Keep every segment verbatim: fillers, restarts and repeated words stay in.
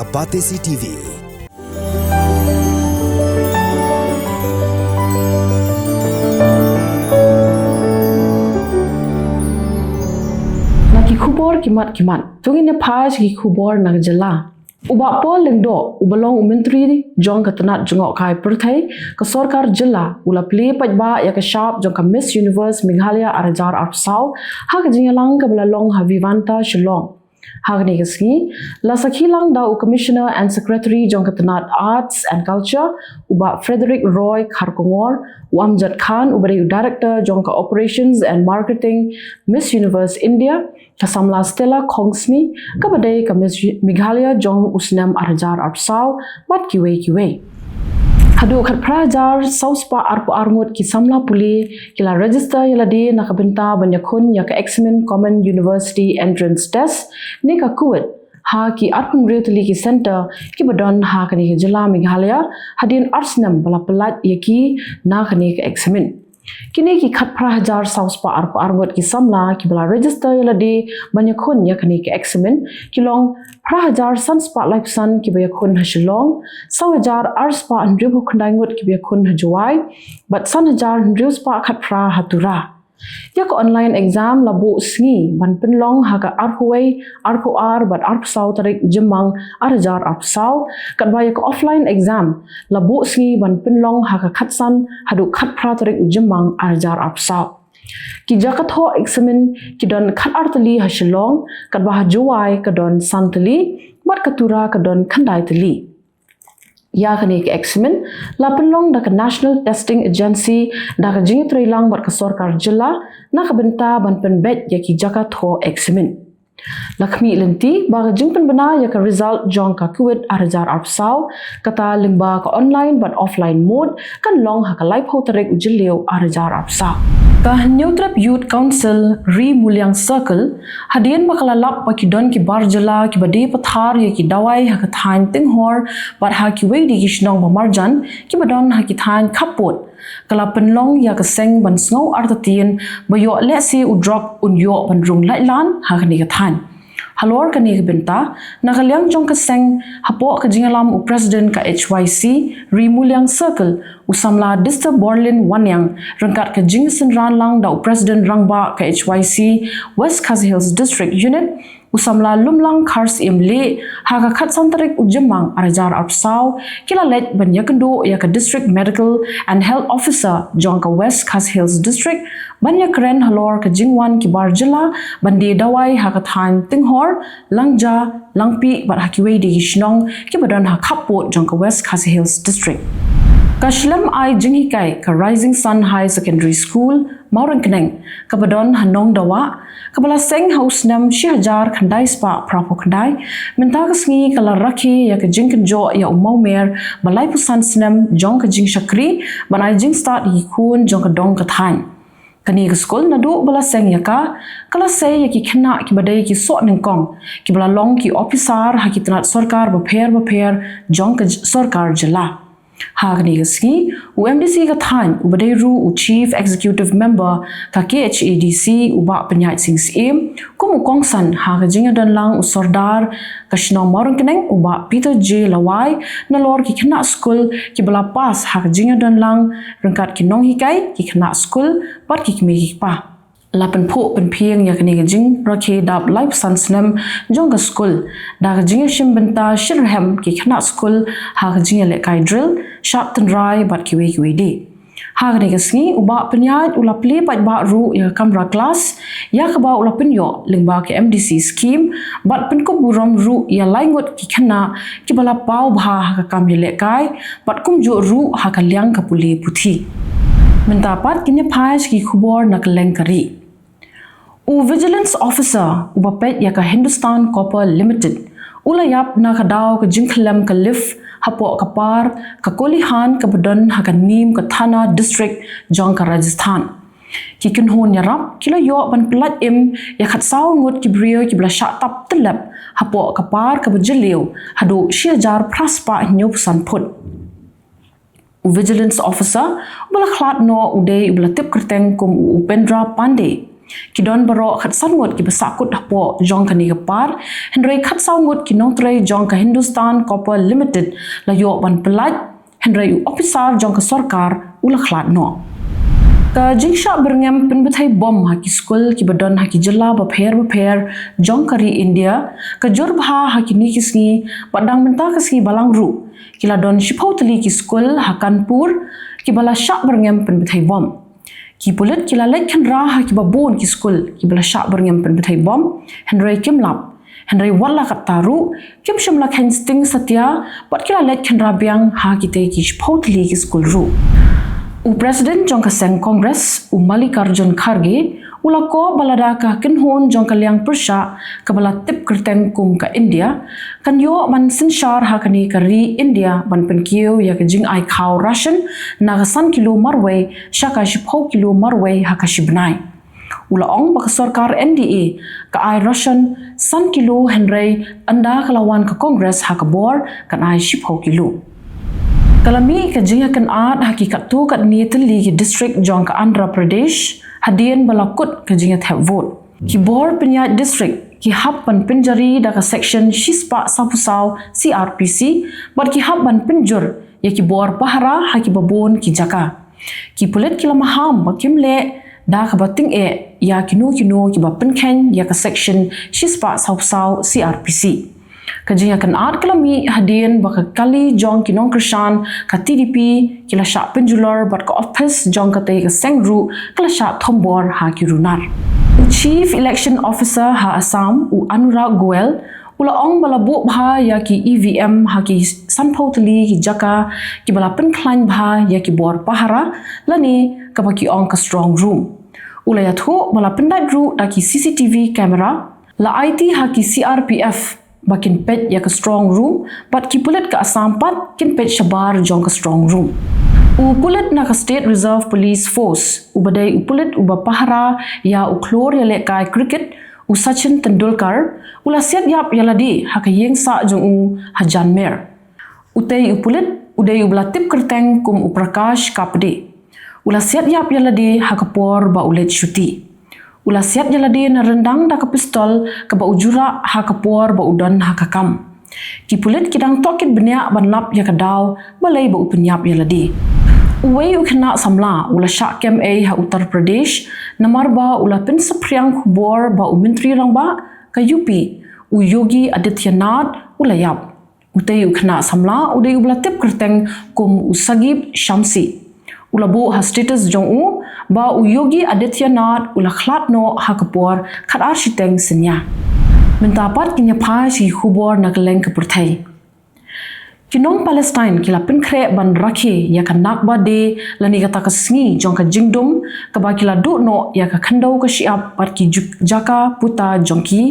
A Batesi T V. Na ki khubor ki mat ki mat. To ngin ïa phai sha ki khubor na ka jylla. U Bah Paul Lyngdoh, uba long u Myntri jong ka tnat jngohkai pyrthei ka sorkar jylla, u la plie paidbah ïa ka shap jong ka Miss Universe Meghalaya ar hajar arphew saw ha ka jingïalang kaba la long ha Vivanta Shillong. Ha kane ka sngi la sakhi lang da u Commissioner and Secretary jong ka tnat Arts and Culture, u Bah Frederick Roy Kharkongor, u Amjad Khan, uba dei u Director jong ka Operations and Marketing Miss Universe India, ka samla Stella Khongsni, kaba dei ka Miss Meghalaya jong u snem ar hajar arphew saw, bad kiwei kiwei. Haduh khatphra hajar saw spah arphew ar ngut ki samla pule ki la register ïa lade na ka bynta ban ïakhun ïa ka Examin Common University Entrance Test ne ka KUET ha ki arphew hynriew tylli ki centre kiba don ha kane ka jylla Meghalaya hadien ar snem ba la pyllait ïa ki na kane ka eksamin. Kine ki khatphra hajar saw spah arphew ar ngut ki samla kiba la register ïa lade ban ïakhun ïa kane ka eksamin ki long phra hajar san spah laiphew san kiba ïakhun ha Shillong, saw hajar ar spah hynriewphew khyndai ngut kiba ïakhun ha Jowai, bad san hajar hynriew spah khatphra ha Tura. Ïa ka online exam la buh sngi ban pynlong ha ka arphew wei, arphew ar bad arphew saw tarik u Jymmang ar hajar arphew saw, katba ïa ka offline exam la buh sngi ban pynlong ha ka khatsan haduh khatphra tarik u Jymmang ar hajar arphew saw. Ki jaka thoh eksamin ki don khatar tylli ha Shillong, katba ha Jowai ka don san tylli, bad ka Tura ka don khyndai tylli. Ïa kane ka eksamin la pynlong da ka National Testing Agency da ka jingïatreilang bad ka sorkar jylla na ka bynta ban pynbeit ïa ki jaka thoh eksamin. La khmih lynti ba ka jingpynbna ïa ka result jong ka KUET ar hajar arphew saw, kata lyngba ka online bad offline mode, kan long ha ka laiphew tarik u Jylliew ar hajar arphew saw. Ka Hynñiewtrep Youth Council Ri Muliang Circle, hadien ba ka la lap ba ki don ki bar jylla kiba die pathar ïa ki dawai ha ka thaiñ Tinghor bad ha kiwei de ki shnong ba marjan kiba don ha ki thaiñ khappud, ka la pynlong ïa ka seng ban sngew artatien ba ïoh lehse u drok un ïoh ban rung laitlan ha kane ka thaiñ. Halor kane ka bynta, na ka liang jong ka seng, hapoh ka jingïalam u President ka H Y C Ri Muliang Circle, u samla Dister Borlin Wanniang, ryngkat ka jingsynran lang da u President rangbah ka H Y C West Khasi Hills District Unit, u samla Lumlang Kharsiem Lieh, ha ka khatsan tarik u Jymmang ar hajar arphew saw, ki la leit ban ïakynduh ïa ka District Medical and Health Officer jong ka West Khasi Hills District, ban ïakren halor ka jingwan ki bar jylla ban die dawai ha ka thaiñ Tinghor, Langja, Langpih bad ha kiwei de ki shnong kiba don ha khappud jong ka West Khasi Hills District. Ka shlem ai jinghikai ka Rising Sun High Secondary School, Mawryngkneng, kaba don ha Nongdawa, kaba la seng ha u snem shi hajar khyndai spah phraphew khyndai, mynta ka sngi ka la rakhe ïa ka jingkynjoh ïa u mawmer ba laiphew san snem jong ka jingshakri ban ai jingstad ïa ki khun jong ka dong ka thaiñ. Kane ka skul naduh ba la seng ïa ka, ka la sei ïa ki khynnah kiba dei ki sohnyngkong kiba la long ki ophisar ha ki tnat sorkar bapher bapher jong ka j-, sorkar jylla. Ha kane ka sngi, u M D C ka thaiñ, uba dei ruh u Chief Executive Member ka K H A D C, u Bah Pynïaid Sing Syiem, kum u kongsan ha ka jingïadonlang u Sordar ka shnong Mawryngkneng, u Bah Peter J Lawai, nalor ki khynnah skul kiba la pass ha ka jingïadonlang, ryngkat ki nonghikai, ki khynnah skul bad ki kmie ki kpa. La pynphuh pynphieng ïa kane ka jingrakhe dap laiphew san snem jong ka skul da ka jingïashim bynta shitrhem ki khynnah skul ha ka jingïalehkai drill, shad tynrai bad kiwei kiwei de. Ha kane ka sngi, u Bah Pynïaid u la plie paidbah ruh ïa ka kamra klas, ïa kaba u la pynïoh lyngba ka M D C scheme, bad pynkup burom ruh ïa lai ngut ki khynnah kiba la paw bha ha ka kam ïalehkai, bad kumjuh ruh ha ka liang ka pule puthi. Mynta pat ngin ïa phai sha ki khubor na kylleng ka ri. U Vigilance Officer uba peit ïa ka Hindustan Copper Limited u la ïap na ka daw ka jingkhyllem ka lift hapoh ka par ka Kolihan kaba don ha ka Neem ka Thana District jong ka Rajasthan. Ki kynhun ïarap ki la ïoh ban pyllait im ïa khatsaw ngut ki briew kiba la shah tap tyllep hapoh ka par kaba jylliew haduh shi hajar phra spah hynñiewphew san phut. U Vigilance Officer uba la khlad noh u dei uba la tip kyrteng kum u Upendra Pandey. Ki don baroh khatsan ngut kiba sahkut hapoh jong kane ka par, hynrei khatsaw ngut ki nongtrei jong ka Hindustan Copper Limited la ïoh ban pyllait, hynrei u ophisar jong ka sorkar u la khlad noh. Ka jingshah byrngem pynbthei bom ha ki skul kiba don ha ki jylla bapher bapher jong ka ri India ka jur bha ha kine ki sngi, bad dang mynta ka sngi Balang ruh ki la don shiphew tylli ki skul ha Kanpur kiba la shah byrngem pynbthei bom. Ki pulit ki la leit khynra ha kiba bun ki skul kiba la shah byrngem pynbthei bom, hynrei kim lap. Hynrei wat la katta ruh, kim shym la kheiñ sting satia, bad ki la leit khynra biang ha kitei ki shiphew tylli ki skul ruh. U President jong ka seng Congress, u Mallikarjun Kharge, u la koh ba lada ka kynhun jong ka liang pyrshah kaba la tip kyrteng kum ka India kan ïoh ban synshar ha kane ka ri India ban pynkiew ïa ka jingai khaw ration na ka san kilo marwei sha ka shiphew kilo marwei ha ka shi bnai. U la ong ba ka sorkar N D A ka ai ration san kilo, hynrei ynda ka la wan ka Congress ha ka bor kan ai shiphew kilo. Ka la mih ka jingïakynad ha ki katto katne tylli ki district jong ka Andhra Pradesh hadien ba la kut ka jingïathep vote. Ki bor pynïaid district ki hap ban pynjari da ka section shispah sawphew saw C R P C, bad ki hap ban pynjur ïa ki bor pahara ha kiba bun ki jaka. Ki pulit ki la maham ba kim leh da kaba tyngeh ïa kino kino kiba pynkheiñ ïa ka section shispah sawphew saw C R P C. Ka jingïakynad ka la mih hadien ba ka kali jong ki nongkyrshan ka T D P ki la shah pynjulor, bad ka ophis jong katei ka seng ruh ka la shah thombor ha ki runar. U Chief Election Officer ha Assam, u Anurag Goel, u la ong ba la buh bha ïa ki E V M ha ki sanphew tylli ki jaka kiba la pynkhlaiñ bha ïa ki bor pahara, lane kaba ki ong ka strong room. U la ïathuh ba la pyndait ruh da ki C C T V camera, la aiti ha ki C R P F ba kin peit ïa ka strong room, bad ki pulit ka Assam pat kin peit shabar jong ka strong room. U pulit na ka State Reserve Police Force, uba dei u pulit uba pahara ïa u khlur ïalehkai cricket, u Sachin Tendulkar, u la siat ïap ïa lade ha ka ïing sah jong u ha Janmer. Utei u pulit u dei uba la tip kyrteng kum u Prakash Kapde. U la siat ïap ïa lade ha ka por ba u leit shuti. U la siat ïa lade na ryndang da ka pistol kaba u ju rah ha ka por ba u don ha ka kam. Ki pulit ki dang tohkit bniah ban lap ïa ka daw balei ba u pynïap ïa lade. Uwei u khynnah samla u la shah kem ei ha Uttar Pradesh namar ba u la pynsaphriang khubor ba u Myntri Rangbah ka U P, u Yogi Adityanath, u la ïap. Utei u khynnah samla u dei uba la tip kyrteng kum u Saqib Shamsi. U la buh ha status jong u ba u Yogi Adityanath u la khlad noh ha ka por khatar shiteng synñia. Mynta pat ngin ïa phai sha ki khubor na kylleng ka pyrthei. Ki nong Palestine ki la pynkhreh ban rakhe ïa ka Nakba Day lane kata ka sngi jong ka jingdum, kaba ki la duh noh ïa ka khyndew ka shyiap bad ki ju-, jaka puta jong ki.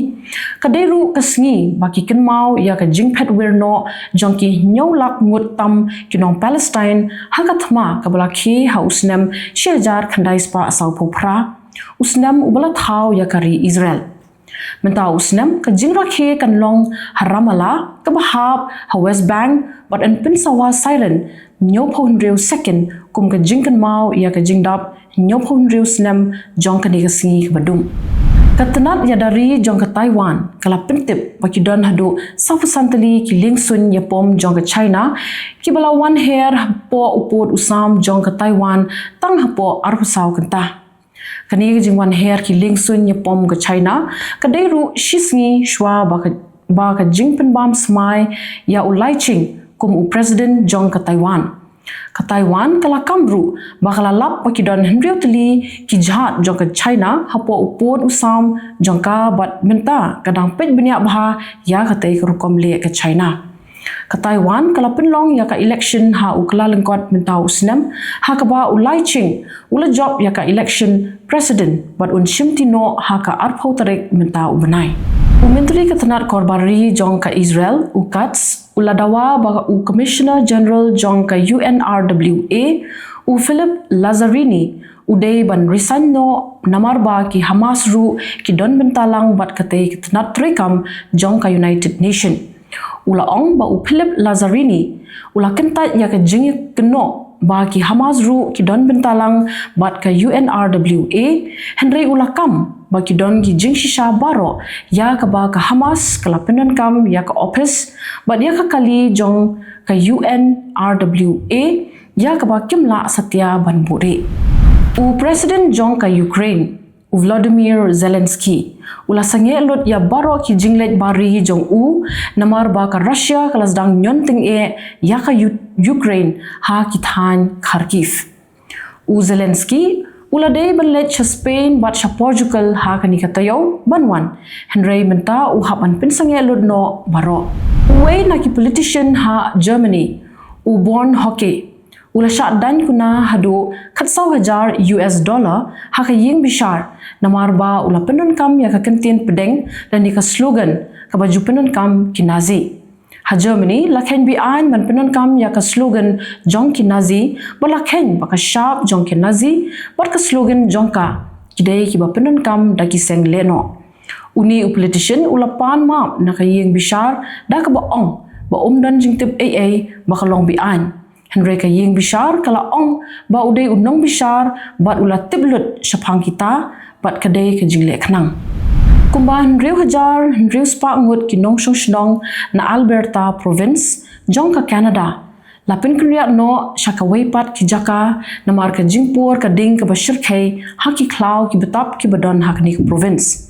Ka dei ruh ka sngi ba ki kynmaw ïa ka jingphet wir noh jong ki hynñiew lak ngut tam ki nong Palestine ha ka thma kaba la khie ha u snem shi hajar khyndai spah sawphew phra, u snem uba la thaw ïa ka ri Israel. Mynta u snem ka jingrakhe kan long ha Ramallah kaba hap ha West Bank, bad yn pynsawa siren hynñiewphew hynriew second kum ka jingkynmaw ïa ka jingdap hynñiewphew hynriew snem jong kane ka sngi kaba dum. Ka tnat ïada ri jong ka Taiwan ka la pyntip ba ki don haduh sawphew san tylli ki liengsuiñ ïapom jong ka China kiba la wan her hapoh u pud u sam jong ka Taiwan tang hapoh arphew saw kynta. Kane ka jingwan her ki liengsuiñ ïapom ka China ka dei ruh shi sngi shuwa ba ka, ba ka jingpynbam smai ïa u Lai Ching kum u president jong ka Taiwan. Ka Taiwan ka la kam ruh ba ka la lap ba ki don hynriew tylli ki jhad jong ka China hapoh u pud u sam jong ka, bad mynta ka dang peit bniah bha ïa katei ka rukom leh ka China. Ka Taiwan ka la pynlong ïa ka election ha u Kyllalyngkot mynta u snem, ha kaba u Lai Ching u la jop ïa ka election president bad un shimti noh ha ka arphew tarik mynta u bnai. U Myntri ka tnat korbar ri jong ka Israel, u Katz, u la dawa ba u Commissioner General jong ka U N R W A, u Philip Lazzarini, u dei ban resign noh namar ba ki Hamas ruh ki don bynta lang bad katei ka tnat treikam jong ka United Nation. U la ong ba u Philip Lazzarini u la kyntait ïa ka jingkynnoh ba ki Hamas ruh ki don bynta lang bad ka U N R W A, hynrei u la kam ba ki don ki jingshisha baroh ïa kaba ka Hamas ka la pyndonkam ïa ka ophis bad ïa ka kali jong ka U N R W A ïa kaba kim lah satia ban buhrieh. U President jong ka Ukraine, u Volodymyr Zelensky, u la sangeh lut ïa baroh ki jingleit bari jong u namar ba ka Russia ka la sdang ñion tyngeh ïa ka U- Ukraine ha ki thaiñ Kharkiv. U Zelensky u la dei ban leit sha Spain bad sha Portugal ha kane ka taïew ban wan, hynrei mynta u hap ban pynsangeh lut noh baroh. Uwei na ki politician ha Germany, u Björn Höcke, u la shah daiñ kuna haduh khatsaw hajar U S dollar ha ka ïing bishar namar ba u la pyndonkam ïa ka kyntien pdeng lane ka slogan kaba ju pyndonkam ki Nazi. Ha Germany la kheiñ beaiñ ban pyndonkam ïa ka slogan jong ki Nazi, ba la kheiñ ba ka shap jong ki Nazi bad ka slogan jong ka ki dei kiba pyndonkam da ki seng lehnoh. Une u politician u la pan map na ka ïing bishar da kaba ong ba um don jingtip ei ei ba ka long beaiñ. Hynrei ka ïing bishar ka la ong ba u dei u nongbishar bad u la tip lut shaphang kita bad ka dei ka jingleh khnang. Kumba hynriew hajar hynriew spah ngut ki nongshong shnong na Alberta Province jong ka Canada la pynkynriah noh sha kawei pat ki jaka namar ka jingpur ka ding kaba shyrkhei ha ki khlaw ki btap kiba don ha kane ka province.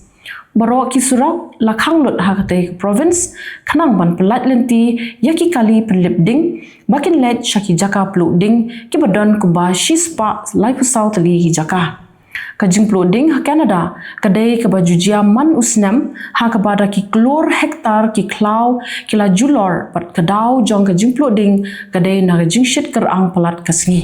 Baroh ki surok la khang lut ha katei ka province khnang ban pyllait lynti ïa ki kali pynlip ding ba kin leit sha ki jaka pluh ding kiba don kumba shispah laiphew saw tylli ki jaka. Ka jingpluh ding ha Canada ka dei kaba ju jia man u snem ha kaba da ki klur hektar ki khlaw ki la julor bad ka daw jong ka jingpluh ding ka dei na ka jingshit kyrang palat ka sngi.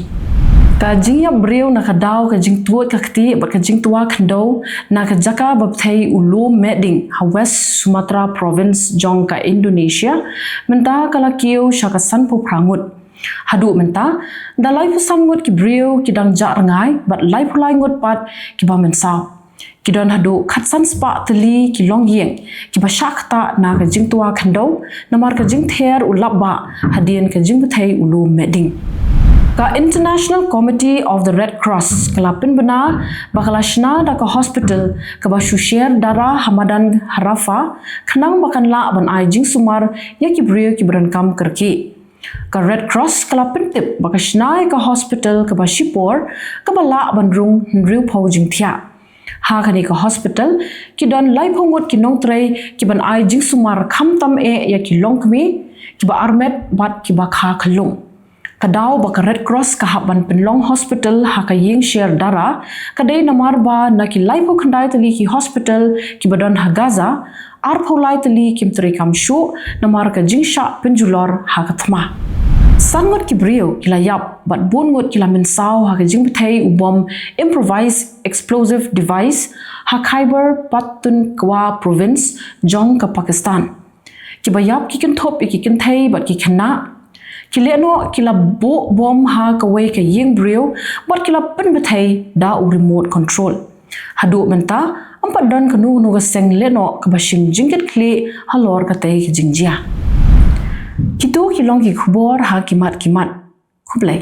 Ka jingïap briew na ka daw ka jingtuid ka ktieh bad ka jingtwa khyndew na ka jaka ba pynthei u lum mehding ha West Sumatra Province jong ka Indonesia mynta ka la kiew sha ka sanphew phra ngut. Haduh mynta da laiphew san ngut ki briew ki dang jah rngai bad laiphew lai ngut pat kiba mynsaw. Ki don haduh khatsan spah tylli ki longïing kiba shah ktah na ka jingtwa khyndew namar ka jingther u lapbah hadien ka jingpynthei u lum mehding. Ka International Committee of the Red Cross ka la pynbna ba ka la shna da ka hospital kaba shu sher dara ha madan Rafah khnang ba kan lah ban ai jingsumar ïa ki briew kiba donkam kyrkieh. Ka Red Cross ka la pyntip ba ka shna ïa ka hospital kaba shipor kaba lah ban rung hynriewphew jingthiah. Ha kane ka hospital ki don laiphew ngut ki nongtrei kiban ai jingsumar khamtam eh ïa ki longkmie, kiba armet bad kiba kha khyllung. Ka daw ba ka Red Cross ka hap ban pynlong hospital ha ka ïing sher dara ka dei namar ba na ki laiphew khyndai tylli ki hospital kiba don ha Gaza, arphew lai tylli kim treikam shuh namar ka jingshah pynjulor ha ka thma. San ngut ki briew ki la ïap bad bun ngut ki la mynsaw ha ka jingpynthei u bom improvised explosive device ha Khyber Pakhtunkhwa Province jong ka Pakistan. Kiba ïap ki kynthup ïa ki kynthei bad ki khynnah. Ki lehnoh ki la buh bom ha kawei ka ïing briew bad ki la pynbthei da u remote control. Haduh mynta ym pat don kano kano ka seng lehnoh kaba shim jingkitkhlieh halor katei ka jingjia. Kito ki long ki khubor ha ki mat ki mat. Khublei.